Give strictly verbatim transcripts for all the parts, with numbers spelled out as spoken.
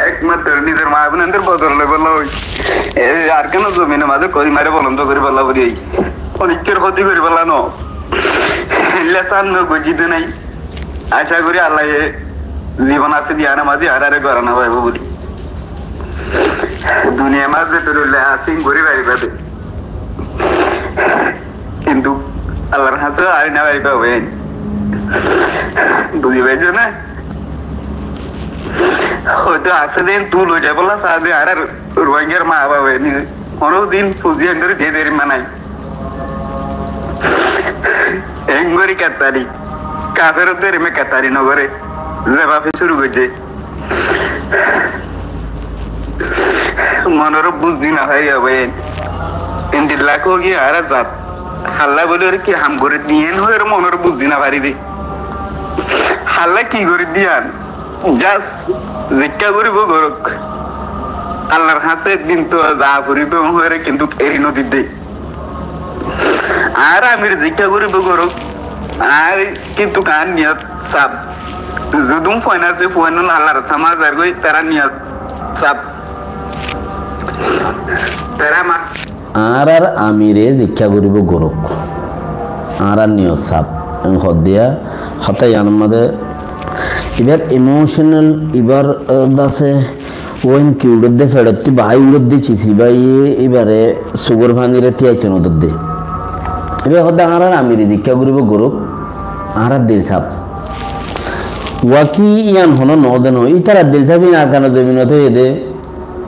Ekmatro nizor maa boinor bodol loibolla ói, e, Arkanor zominor mazé kori mare bolond goríbolla buli, ói, onekkor hóti goríbolla no. Lessan no gojjide nai. Acá gorí Allaye zibon asé de iánor mazé añáráre gorá no faibo buli. Duniyar mazé to loi asé gorí faribá de. Kintu Allar hañsé añára no fari bái. Buzí faijjó né? Óito asé de tui loi zaibolla saá de añárar Ruáingar maa baf ókkole. Honó din fuzi endóre diyé deri manai. Engori kattari. Kafer deri me kattari no goré. Ze bafe cúru goijjé. Monor buzí no fari óibo en. Endilla hoói añára zat. Halla bóli ki ham gorí diyen hoói monor buzí no fari de. Halla ki gorí diyan? Just zikká goríbo gorók. Allar hañsé din to za foribo hoói kintu eri no didde. Añára amir zikká goríbo gorók, añár kintu añár niyot saf. Zudún fuain asé, fuainun Allar samá zargói, tará niyot saf. Tará ma- Añárar amire zikká goríbo gorók. Añárar niyot saf. En hoddé, hotá iánor mazé ibar emotional, ibar, eh, dase Óin ki uçódde, feçottú bahái uçódde, cisi báiye íbare sugór fanire tíaito nodódde. Íba hoódde añárar amire zikká goríbo gorók, añárar dil saf. Waki yían honó noóde noó, ítarar dil saf híin Arkanor zobinot óiye dé,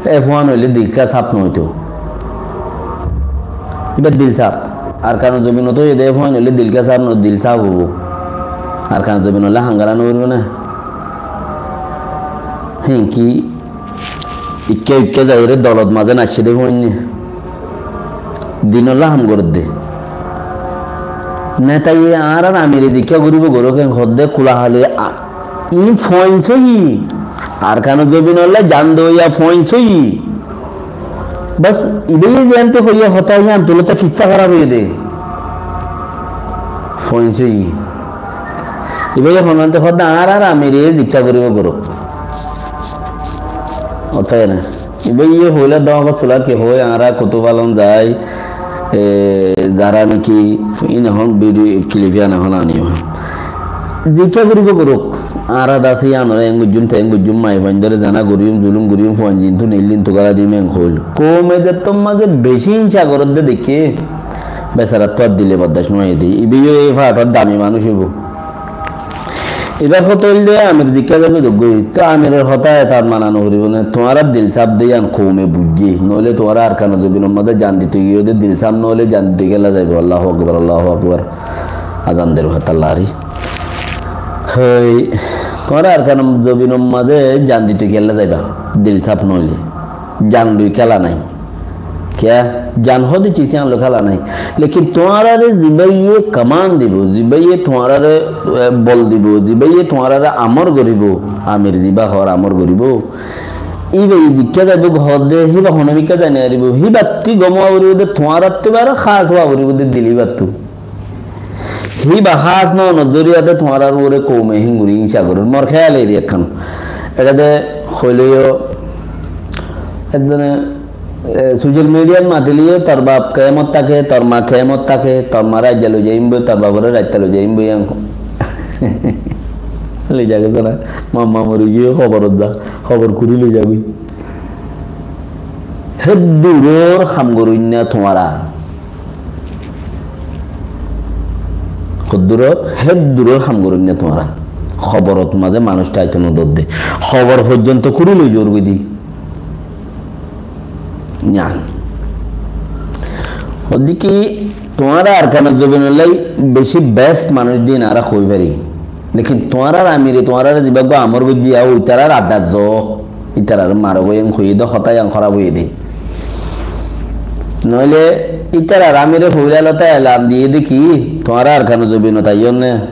e fuán óile dilká saf noóito. Íbar dil saf. Arkanor zobinot óiye dé, e fuán óile dilká saf noó, dil saf óibo. Arkanor zobin óile hangará noóibo né. Híin ki Ikká ikká zaiyóre dolot mazé naiccé dé fuainní. Dinolla ham gorédde. Netaye añárar amire zikká goríbo gorók en hoddé kula hale a-, iín fuain sóiyi. Arkanor zobinolla jan doiya fuain sóiyi. Bas, ibáye ziyánte hoiyé hotá yían tulóte fissá hóraf óiye dé. Fuain sóiyi. Ibáye honónte hoddé añárar amire zikká goríbo gorók. Ótoi na? Ibáye hoilá dóñr gossúla ki hoói añára kutufalon zai, e, zará niki, ín ehón video clip yían ehón aníyum. Zikká goríbo gorók. Añára dase yíanoré eén goijjúm, teén goijjúm, maiyafuaindóre zená goríyum, zulúm goríyum, fuain zintú neillín tugala diyum en hoil. Koume zettór mazé bicí hínsa gorédde deikké, besarattu ar dile bordac no óiye dé. Ibáyó ei fathor dami manúic óibo. Ibár hotá óilde amir zikká zaibo zoggói. Tó amiror hotá e tar mana no foribó né? Tuáñrar dil saf de yían koume buijjé. Noóile tuáñra Arkanor zobinor mazé jan dito giyó de dil saf noóile jan dito kiyólla zaibo? Allahu Akbar, Allahu Akbar. Azan der hotá lari. Hoi, tuáñra Arkanor zobinor mazé jan dito kiyólla zaiba? Dil saf noóile. Jan loi kéla nai. Kiyá? Jan hoóde cis yían loi kéla nai. Lekin tuáñráre zibáye kaman dibo, zibáye tuáñráre, e, bol dibo, zibáye tuáñráre amor goríbo, amir zibá hoór amor goríbo. Íba zikká zaibo hoóde, híba honómikká zai no faribó. Híbattú gom ówa foribó de, tuáñrattú ibár hás ówa foribó de, dil íbattú. Híba hás no ónor zoriya de tuáñrar uore koume hín gorí hínsa gorér. Mor kéyal eri ekkán. Eçé de hoilé yó, ekzone, e, social mediat matilé yó, tor baf kemot táke, tor ma kemot táke, tor mare aijja loi zaiyum boi, tor bafore raitta loi zaiyum boi, yían loi zagói zara. Mamma mori giyé, hoborot za, hobor kuri loi zagói. Hédduror ham goróinna tuáñra. Hodduror, hédduror ham goróinna tuáñra. Hoborot mazé manúic táito nodódde. Hobor foijjonto kuri loi zoór goi dé. Yían. Ódde ki tuáñra Arkanor zobinolla bicí best manúic de yían añára hoói fari. Lekin tuáñrar amire tuáñráre zibá uggúa amor goijjé, yá itarar addat zoó, itarar maro goi en hoiyé dé, hotá yían hóraf óiye dé. Noóile itarar amire foila lóta elan diyé dé ki, tuáñra Arkanor zobinot aiyó né.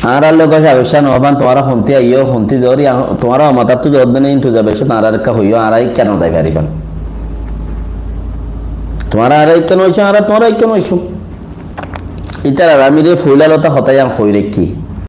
Añárar loi gocá gocá no óiban, tuáñra hontí aiyó, hontí zoór, yían tuáñra omatáttú zoór dé né, intizam beccó, añáráre ekká hoiyó, añára ikká no zai faribán. Tuáñra añára ikká no oicó, añára tuáñra ikká no oicó. Itarar amire foila lóta hotá yían hoi raikké.